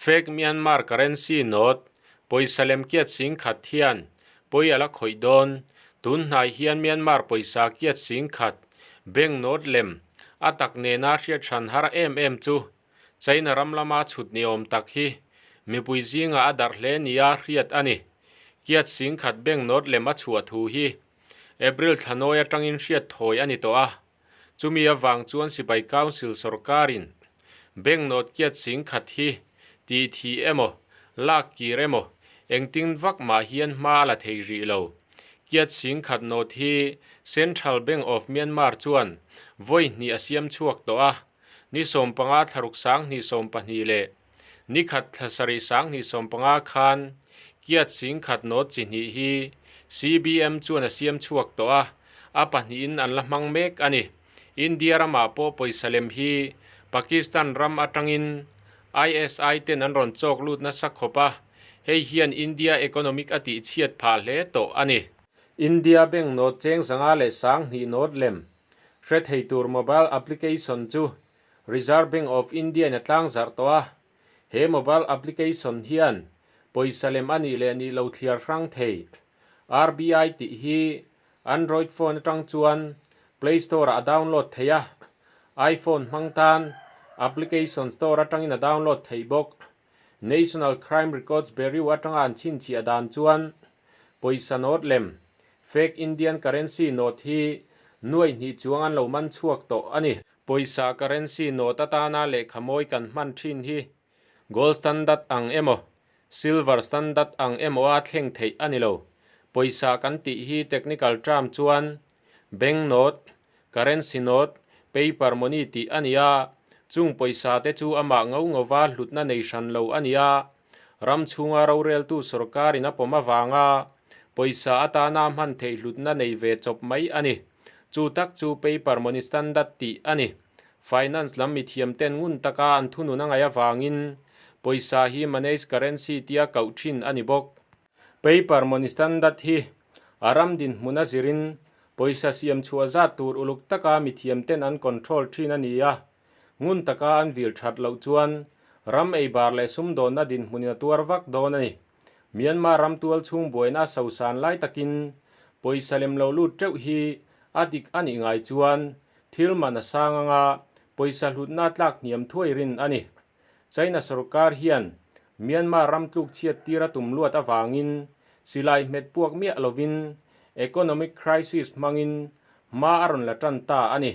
Fake Myanmar currency note pawisa lem kiat sing khat hian pawi a la khawih dawn. Tun hnai hian Myanmar pawisa kiat sing khat bank note lem a tak nena hriat hran har em em chu China ram lama chhut ni awm tak hi mipui zingah a darh hle nia hriat a ni. Kiat sing khat bank note lem a chhuah thu hi April thla nawi atangin hriat thawi a ni tawh a. Chumi avang chuan Sipai Council sorkarin bank note kiat sing khat hi tih thih emaw, lak kir emaw engtin vak mah hian hma a la thei rih lo. Kiat sing khat note hi Central Bank of Myanmar chuan vawi hnih a siam chhuak tawh a, ni 15 thlaruk sanghnih 12 leh ni khat thla sarih sanghnih 15 khan kiat sing khat note chi hnih hi CBM chuan a siam chhuak tawh a, a pahnihin an la hmang mek a ni. India ramah pawh pawisa lem hi Pakistan ram atangin ISI ten an rawn chawk lut nasa khawp a, hei hian India economic a tihchhiat phah hle tawh a ni. India bank note cheng zanga leh sanghnih note lem hre thei tur mobile application chu Reserve Bank of India in a tlangzarh tawh a, he mobile application hian pawisa lem a nih leh nih lo thliar hrang thei. RBI tih hi Android phone atang chuan Play Store ah a download thei a, iPhone hmang tan Application Store atangin a download theih bawk. National Crime Records Bureau atanga an chhinchhiah dan chuan pawisa note lem, fake Indian currency note hi nuai hnih chuang an lo man chhuak tawh a ni. Pawisa currency note atana lehkha mawi kan hman thin hi gold standard ang emaw, silver standard ang emaw a thleng theih a ni lo. Pawisa kan tih hi technical term chuan bank note, currency note, paper money tih a ni a, chung pawisa te chu amah ngo ngova hlutna nei hran lo a ni a, ram chhunga roreltu sorkarin a pawm avanga pawisa atana hman theih hlutna nei ve chawp mai a ni. Chu tak chu paper money standard tih a ni. Finance lam mithiam ten ngun taka an thunun a ngaih avangin pawisa hi manage currency tia koh thin a ni bawk. Paper money standard hi a ram dinhmun a zirin pawisa siam chhuah zat tur uluk taka mithiam ten an control thin a ni a, ngun taka an vil that loh chuan ram eibar leh sumdawnna dinhmunin a tuar vak dawn a ni. Myanmar ram tual chhung buaina a sosan lai takin pawisa lem lo lut teuh hi a dik a nih ngai chuan thil man a sang anga pawisa hlutna tlak hniam thuai rin a ni. China sorkar hian Myanmar ram tluk chhiat tir a tum luat avangin silai hmet puak miah lovin economic crisis hmangin hma a rawn la tan ta a ni.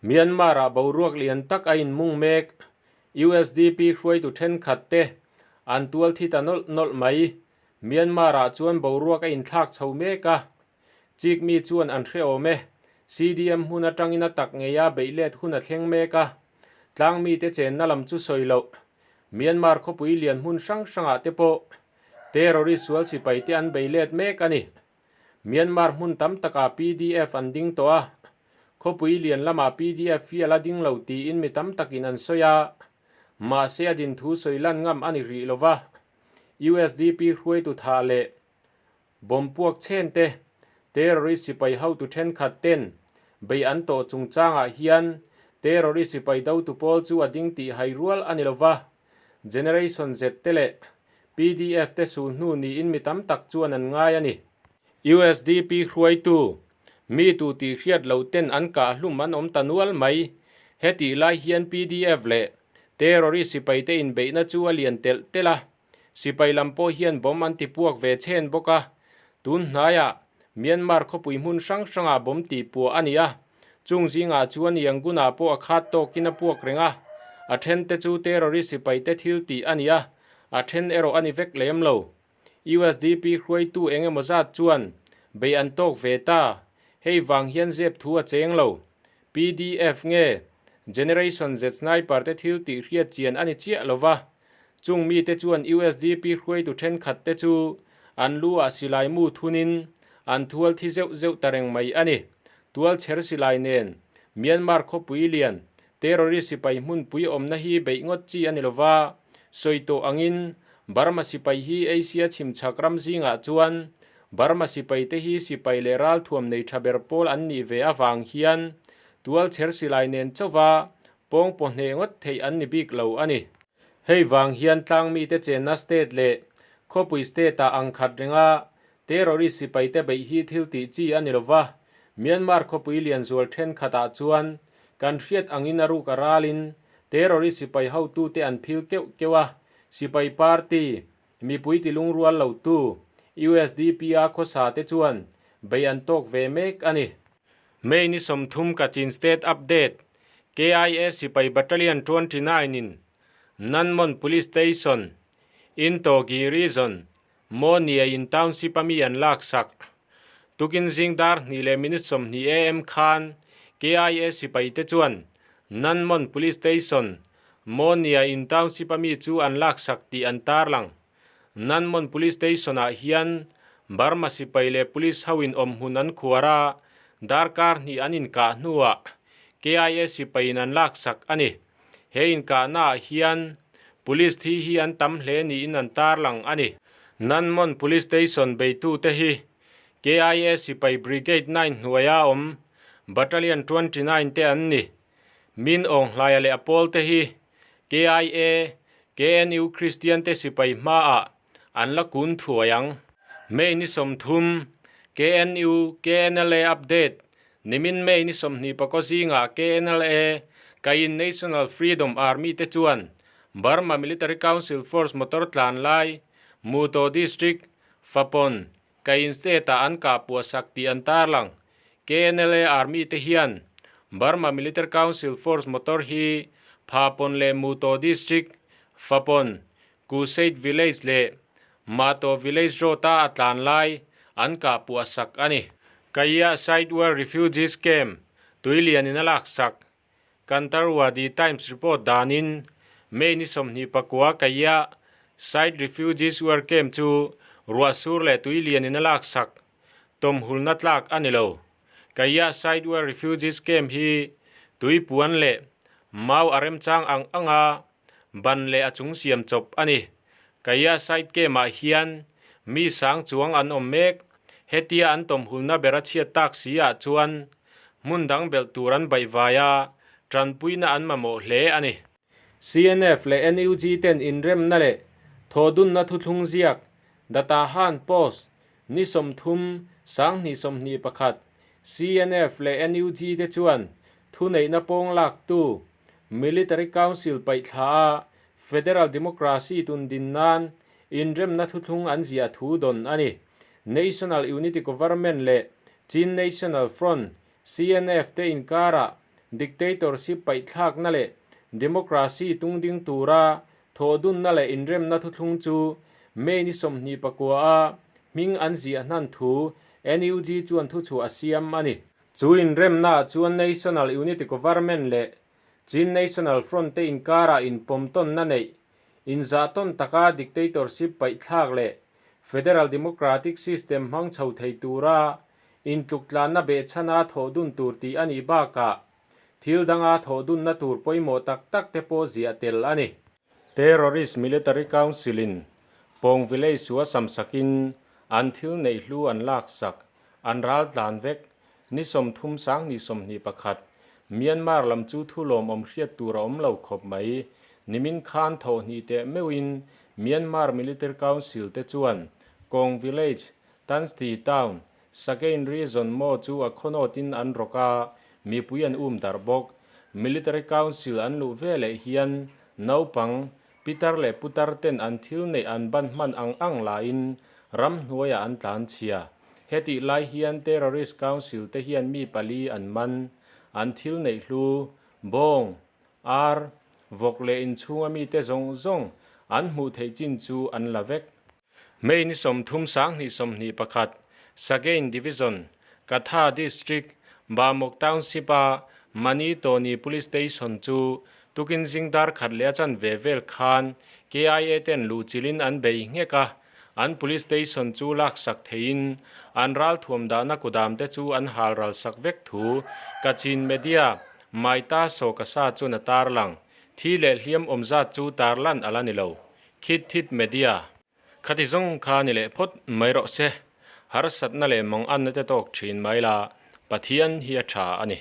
Myanmar-ah boruak lian tak a inmung mek. USDP hruaitu thenkhat te an tual thi ta nawlh nawlh mai. Myanmar-ah chuan boruak a inthlak chho mek a. Chik mi chuan an hre awm e. CDM hmun atangin a tak ngei a beih let hun a thleng mek a. Tlang mite chenna lam chu sawi loh. Myanmar khawpui lian hmun hrang hrangah te pawh terrorist sual sipai te an bei let mek a ni. Myanmar hmun tam takah PDF an ding tawh a, khawpui lian lamah PDF hi a la ding lo tiin mi tam takin an sawi a, mahse a din thu sawi lan ngam a ni rih lo va. USDP hruaitu thah leh bomb puak chen te, terrorist sipai hotu thenkhat ten bei an tawh chungchangah hian terrorist sipai dotu pawl chu a ding tih hai rual a ni lo va, Generation Z te leh PDF te su hnu niin mi tam tak chuan an ngai a ni. USDP hruaitu, mi tu tih hriat lo ten an kah hlum an awm ta nual mai. Hetih lai hian PDF leh terrorist sipai te inbeihna chu a lian telh telh a. Sipai lam pawh hian bomb an ti puak ve chhen bawk a. Tun hnaiah Myanmar khawpui hmun hrang hrangah bomb tih puah a ni a. Chung zingah chuan Yangon-ah pawh a khat tawkin a puak reng a, a then te chu terrorist sipai te thil tih a ni a, a then erawh a ni vek lem lo. USDP hruaitu eng emaw zat chuan bei an tawk ve ta, hei vang hian zep thu a cheng lo. PDF nge Generation Z Sniper te thil tih hriat chian a ni chiah lo va, chung mite chuan USDP hruaitu thenkhat te chu an lu ah silai mu thunin an thual thi zeuh zeuh ta reng mai a ni. Tualchher silai nen Myanmar khawpui lian terrorist sipai hmunpui awmna hi beih ngawt chi a ni lova, sawi tawh angin Burma sipai hi Asia chhimchhak ram zingah chuan Burma sipai te hi sipai leh ralthuam nei tha ber pawl an nih ve avang hian tualchher silai nen chauva pawng pawh hneh ngawt theih an ni bik lo a ni. Hei vang hian tlangmite chenna state leh khawpui state-ah ang khat renga terrorist sipaite beih hi thil tih chi a ni lova, Myanmar khawpui lian zual thenkhatah chuan kan hriat angin a ruk a ralin terrorist sipai hotute an phil keuh keuh a, sipai party mipui tilungrual lotu USDP-a khawsa te chuan beih an tawk ve mek a ni. May ni 30 Kachin State Update, KIA Sipai Battalion 29 in Nanmon Police Station in Tawgi Region, Mawniain Township a mi an laksak. Tukin zing dar hnih leh minute 20 am khan KIA sipai te chuan Nanmon Police Station, Mawniain Township a mi chu an laksak tih an tarlang. Nanmon Police Station ah hian Burma sipai leh Police ho in awm hmun an khuar a, darkar hnih an inkah hnuah KIA sipai in an laksak a ni. He inkahna ah hian Police thi hi an tam hle niin an tarlang a ni. Nanmon Police Station beitute hi KIA sipai Brigade 9 hnuaia awm Battalion 29 te an ni. Min Aung Hlaia leh a pawlte hi KIA, KNU Kristian te sipai hmaah an la kun thuai ang. May ni 30, KNU, KNLA update, Nimin May ni 24 zingah KNLA, Kayin National Freedom Army te chuan Burma Military Council Force motor tlan lai Muto District, Fapon, Kayin State-ah an kah puahsak tih an tarlang. KNLA Army te hian Burma Military Council Force motor hi Phapon leh Muto District, Fapon, Kuseit Village leh Mato Village Road-a a tlan lai an kah puahsak a ni. Kaya Site War Refugees Camp tui lianin a laksak. Kantarwadi Times report danin May ni 29 Kaya Site Refugees War Camp chu ruahsur leh tui lianin a laksak. Tawmhulna tlak a ni lo. Kaya Site War Refugees Camp hi tui puan leh mau a remchang ang anga ban leh a chung siam chawp a ni. Kaya Site Camp-ah hian mi sang chuang an awm mek. Hetia an tawmhulna ber a chhiat tak si ah chuan hmun dang belh tur an baihvai a, tanpuina an mamawh hle a ni. CNF leh NUG ten inremna leh thawhdunna thuthlung ziak Data Han Post ni 30, 2021, CNF leh NUG te chuan thuneihna pawng laktu Military Council paihthla a Federal Democracy tundin nan inremna thuthlung an ziah thu dawn a ni. National Unity Government leh Chin National Front, CNF, te inkarah dictatorship paihthlakna leh democracy tungding tura thawhdunna leh inremna thuthlung chu May ni 29 a hming an ziah hnan thu NUG chuan thuchhuah a siam a ni. Chu inremnaah chuan National Unity Government leh Chin National Front te inkarah inpawmtawnna neih, inzahtawn taka dictatorship paihthlak leh Federal Democratic System hmang chho thei tura intluktlanna behchhana thawhdun tur tih a nih bakah thil danga thawhdunna tur pawimawh tak tak te pawh ziah tel a ni. Terrorist Military Council-in Pawng Village sua samsakin an thil neih hlu an laksak, an ral tlan vek, ni 30 2021, Myanmar lam chu thu lawmawm hriat tur a awm lo khawp mai. Nimin khan thawhhnih teh meuhin Myanmar Military Council te chuan Kawng Village, Tansti Town, Sagaing Region maw chu a khawnawtin an rawk a, mipui an um darh bawk. Military Council an luh veleh hian naupang, pitar leh putar ten an thil neih an ban hman ang ang lahin ramhnuaiah an tlan chhia. Hetih lai hian Terrorist Council te hian mi pali an man. An thil neih hlu, bawng, ar, vawk leh inchhunga mite zawng zawng an hmuh theih chin chu an la vek. May ni 30 2021, Sagaing Division, Katha District, Bamok Township-a Mani Tawni Police Station chu tukin zing dar khat leh a chanve vel khan KIA ten luhchilhin an bei nghek a, an Police Station chu laksak theihin an ralthuam dahna kudam te chu an hal ralsak vek thu Kachin Media Maita Sawkasa chuan a tarlang. Thi leh hliam awm zat chu tarlan a la ni lo. Khit thit media. Khati zawng kha ni leh phawt mai rawh se. Harsatna leh mang anna te tawk thin mai la, Pathian hi a tha a ni.